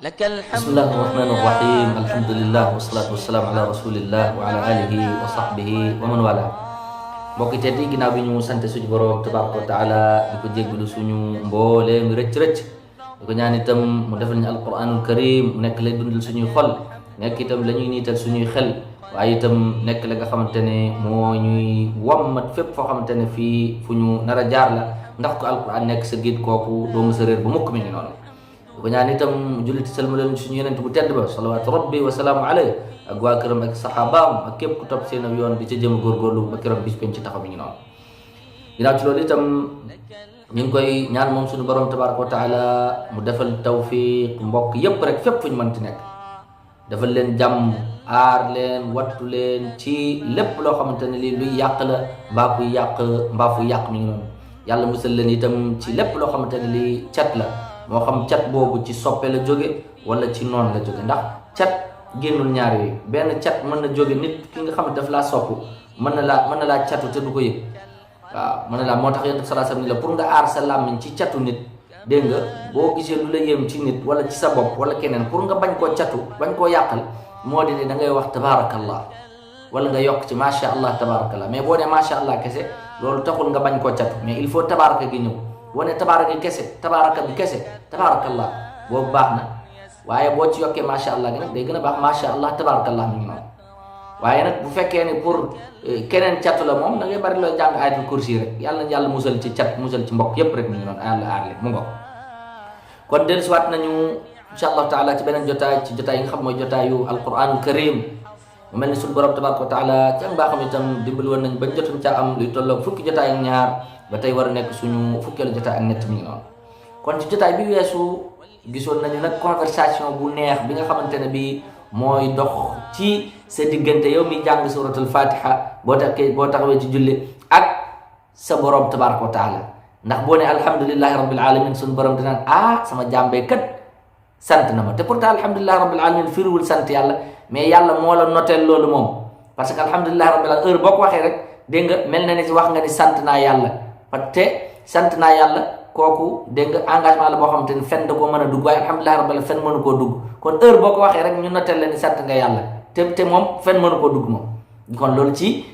Bismillahirrahmanirrahim. Alhamdulillah wassalatu wassalamu ala rasulillah wa ala alihi wa sahbihi wa man wala. Mbokk teddi ginaaw bi ñu sante suñu borom tabaraka wa taala di ko jéggulu suñu mboole mi recc recc di ko ñaan itam mu defal ñu alquranul karim mu nekk lay dundal suñuy xol nekk itam lañuy niital suñuy xel waaye itam nekk la nga xamantene moo ñuy wammat fépp foo xamantene fii fu ñu nar a jaar la ndax ko alquran nekk sa giid kooku doo mësa réer bu mukk mi ngi noonu ko ñaan itam juliti salmalal suñu yenent bu tedd ba salawatu rabbi wa salaamu alayhi ak waa këram ak saxaabaam ak képp ku topp seen yoon di ca jëm góorgóorlu ba këram bis penc ci taxaw mi ngi noonu ginnaaw ci loolu itam ñu ngi koy ñaan moom suñu borom tabaraka wa taala mu defal tawfiq mbokk yépp rek fépp fuñu mënti nekk defal leen jàmm aar leen wattu leen ci lépp loo xamante ne lii luy yàq la mbaa fuy yàq mi ngi noonu yàlla musal leen itam ci lépp loo xamante ne lii cat la moo xam cat boobu ci soppe la jóge wala ci noon la jóge ndax cat génnul ñaar yooyu benn cat mën na jóge nit ki nga xam ne daf laa sopp mën na laa catu te du ko yëg waaw mën na laa moo tax yonent sallallahu alayhi wasallam ni la pour nga aar sa làmmiñ ci catu nit dégg nga boo gisee lu la yéem ci nit wala ci sa bopp wala keneen pour nga bañ koo catu bañ koo yàqal moo di ne da ngay wax tabarakallah wala nga yokk ci macha allah tabarakallah mais boo ne macha allah kese loolu taxul nga bañ koo catu mais il faut tabaraka gi ñëw wane tabaraka kese tabaraka bi kese tabarakallah boobu baax na waaye boo ci yokkee macha allah gi nag day gën a baax macha allah tabarakallah mi ngi noonu waaye nag bu fekkee ni pour keneen catu la moom da ngay bari looy jàng ayatul kursi rek yàlla na yàlla musal ci cat musal ci mbokk yépp rek mi ngi noonu yàlla aar leen mu ngo kon dellusiwaat nañu insha allah taala ci beneen jotaay ci jotaay yi nga xam mooy jotaayu alquranul karim mu mel ni suñu borom tabaraka wa taala ci ak mbaaxam itam dimbali woon nañ bañ jotuñ ca am luy tolloo fukki jotaay ak ñaar ba tey war a nekk suñu fukkeelu jotaay ak ñett mi ngi noonu kon ci jotaay bi weesu gisoon nañu nag conversation bu neex bi nga xamante ne bi mooy dox ci sa diggante yow mi jàng suratul fatiha boo taxawee ci julli ak sa borom tabaraka wa taala ndax boo ne alhamdulillahi rabbil alamin suñu borom dinaan sama jàmbee kat sant na ma te pourtant alhamdulillahi rabbil alamin firiwul sant yàlla mais yàlla moo la noteel loolu moom parce que alhamdulillahi rabbil alamin heure boo ko waxee rek dégg nga mel na ni si wax nga ni sant naa yàlla parce que sant naa yàlla kooku dégg nga engagement la boo xamante ni fen da koo mën a dugg waaye alhamdulilah rabbil alamin fen mënu koo dugg kon heure boo ko waxee rek ñu noteel la ni sant nga yàlla te moom fen mënu koo dugg moom kon loolu ci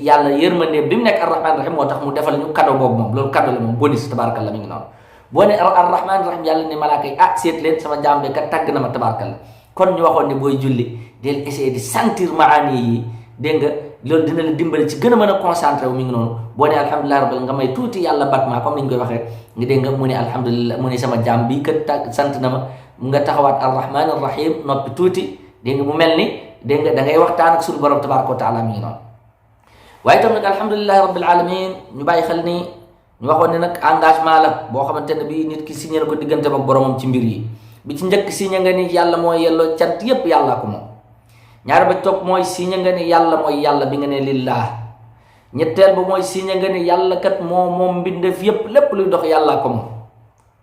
yàlla yërmande bi mu nekk arrahman rahim moo tax mu defal ñu cadeau boobu moom loolu cadeau la moom bonus tabarakallah mi ngi noonu boo ne arrahman rahim yàlla ne malaaka yi seet leen sama jaam bi kat tàgg na ma tabarakallah kon ñu waxoon ne booy julli del essayer di sentir maani yi dégg nga loolu dina la dimbali ci gën a mën a concentré wu mi ngi noonu boo ne alhamdulilah rabbil nga may tuuti yàlla batma comme ni ñu koy waxee nga dégg nga mu ne alhamdulilah mu ne sama jaam bi kat sant na ma nga taxawaat arrahman arrahim noppi tuuti dégg nga mu mel ni dégg nga da ngay waxtaan ak suñu borom tabaraka wa taala mi ngi noonu waaye itam nag alhamdulilahi rabbil alamin ñu bàyyi xel ni ñu waxoon ne nag engagement la boo xamante ne bii nit ki signé na ko diggante ak boromam ci mbir yi bi ci njëkk signé nga ni yàlla mooy yelloo cant yépp yàllaa ko moom ñaar ba topp mooy signé nga ni yàlla mooy yàlla bi nga ne lillah ñetteel ba mooy signé nga ni yàlla kat moom mbindeef yépp lépp luy dox yàllaa ko moom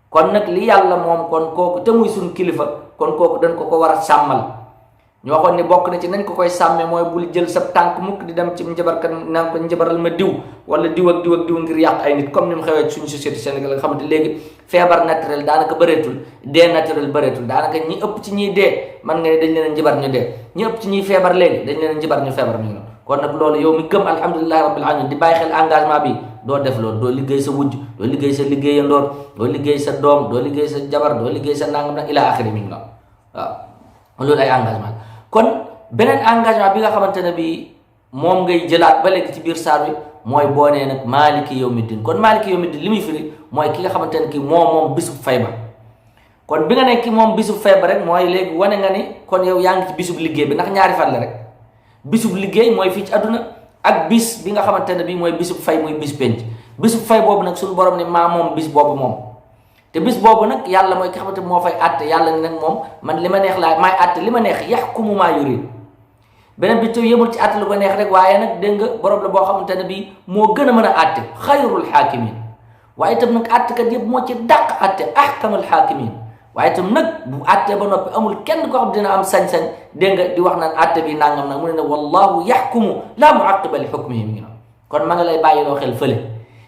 kon nag li yàlla moom kon kooku te muy suñ kilifa kon kooku dañ ko war a sàmmal ñu waxoon ni bokk na ci nañ ko koy sàmmee mooy bul jël sa tànk mukk di dem ci njabarkat naan ko njabaral ma diw wala diw ak diw ngir yàq ay nit comme ni mu xewee suñu société Sénégal nga xamante léegi feebar naturel daanaka bëreetul dee naturel bëreetul daanaka ñi ëpp ci ñiy dee man nga ne dañ leen a njabar ñu dee ñi ëpp ci ñiy feebar léegi dañ leen a njabar ñu feebar ñu noonu kon nag loolu yow mi gëm alhamdulillahi rabbil alamin di bàyyi xel engagement bi doo def loolu doo liggéey sa wujj doo liggéey sa liggéeyandoor doo liggéey sa doom doo liggéey sa jabar doo liggéey sa nangam nag ila axiri mi ngi noonu waaw loolu ay engagement kon beneen engagement bi nga xamante ne bi moom ngay jëlaat ba léegi ci biir saar bi mooy boo nee nag maaliki yawmiddin kon maaliki yawmiddin li muy firi mooy ki nga xamante ne ki moom bisub fay ba kon bi nga ne ki moom bisub fay ba rek mooy léegi wane nga ni kon yow yaa ngi ci bisub liggéey bi ndax ñaari fan la rek bisub liggéey mooy fii ci àdduna ak bis bi nga xamante ne bi mooy bisub fay muy bis penc bisub fay boobu nag suñu borom ne maa moom bis boobu moom te bis boobu nag yàlla mooy ki xamante moo fay àtte yàlla ni nag moom man li ma neex laa maay àtte li ma neex yaxkumu maa yurid beneen bi to yëmul ci àtte lu ko neex rek waaye nag dégg nga borom la boo xamante ne bii moo gën a mën a àtte xayrul xaakimin waaye itam nag àttekat yëpp moo ci dàq àtte ahkamul xaakimin waaye itam nag bu àtte ba noppi amul kenn koo xam dina am sañ-sañ dégg nga di wax naan àtte bi nangam nag mu ne ne wallahu yaxkumu laa muaqiba li xukmihi mi ngi noonu kon ma nga lay bàyyiloo xel fële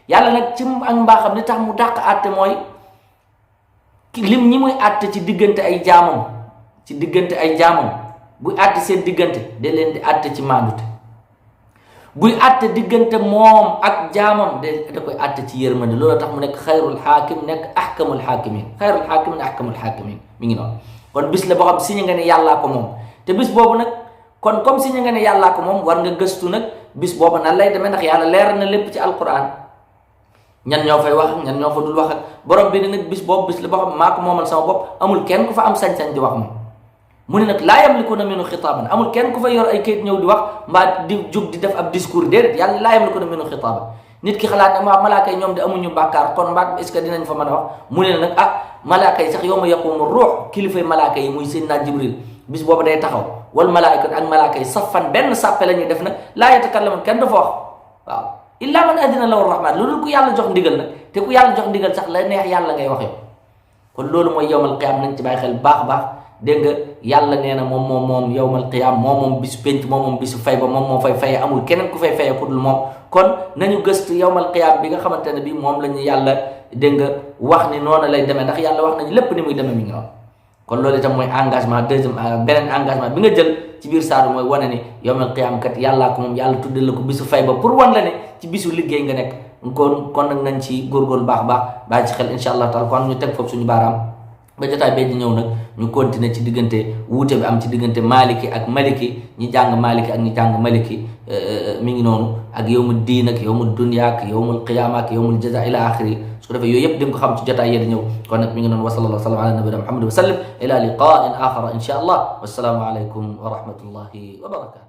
yàlla nag ci ak mbaaxam li tax mu dàq àtte mooy lim ñi muy àtte ci diggante ay jaamam ci diggante ay jaamam buy àtte seen diggante de leen di àtte ci maandute buy àtte diggante moom ak jaamam da koy àtte ci yërmande loolu tax mu nekk xayrul xaakim nekk ahkamul xaakimin xayrul xaakimin ahkamul xaakimin mi ngi noonu kon bis la boo xam signé nga ne yàllaa ko moom te bis boobu nag kon comme signé nga ne yàllaa ko moom war nga gëstu nag bis boobu nan lay demee ndax yàlla leer na lépp ci alquran ñan ñoo fay wax ñan ñoo fa dul wax ak borom bi ne nag bis boobu bis la boo xam maa ko moomal sama bopp amul kenn ku fa am sañ-sañ di wax moom mu ne nag laa yamlikuuna minhu xitaaban amul kenn ku fa yor ay kayit ñëw di wax mbaa di jug di def ab discours déedéet yàlla laa yamlikuuna minhu xitaaban nit ki xalaat ne maa malaaka yi ñoom de amuñu bàkkaar kon mbaa est-ce que dinañ fa mën a wax mu ne nag malaaka yi sax yawma yaqumu ruux kilifay malaaka yi muy Seydina Jibril bis boobu day taxaw wal malaayikatu ak malaaka yi safan benn sàppe la ñuy def nag laa yatakallamuun kenn dafa wax waaw illa man adina lahu rahman loolu ku yàlla jox ndigal nag te ku yàlla jox ndigal sax la neex yàlla ngay wax yow kon loolu mooy yawmal qiyaam nañ ci bàyyi xel baax baax dégg nga yàlla nee na moom yawmal qiyaam moom bisu penc moom bisu fay ba moom fay faye amul keneen ku fay faye ku dul moom kon nañu gëstu yawmal qiyaam bi nga xamante ne bi moom la ñu yàlla dégg nga wax ni noonu lay demee ndax yàlla wax nañu lépp ni muy demee mi ngi noonu kon loolu itam mooy engagement deuxième beneen engagement bi nga jël ci biir saaru mooy wane ni yawmal qiyaam kat yàllaa ko moom yàlla tuddee la ko bisu fay ba pour wan la ne ci bisu liggéey nga nekk kon nag nañ ci góorgóorlu baax bàyyi ci xel insha allah taala kon ñu teg foofu suñu baaraam ba jotaay bee di ñëw nag ñu continuer ci diggante wuute bi am ci diggante maliki ak maliki ñi jàng maliki ak ñi jàng maliki mi ngi noonu ak yawmu diin ak yawmu dunya ak yawmul qiyaama ak yawmul jazaa ila axiri su ko defee yooyu yëpp di nga ko xam ci jotaay yee di ñëw kon nag mi ngi noonu wa sallallahu wa sallam ala nabiyina muhammad wa sallam ila liqa'in axara insha allah wassalaamu alaykum wa rahmatullahi wa barakatuh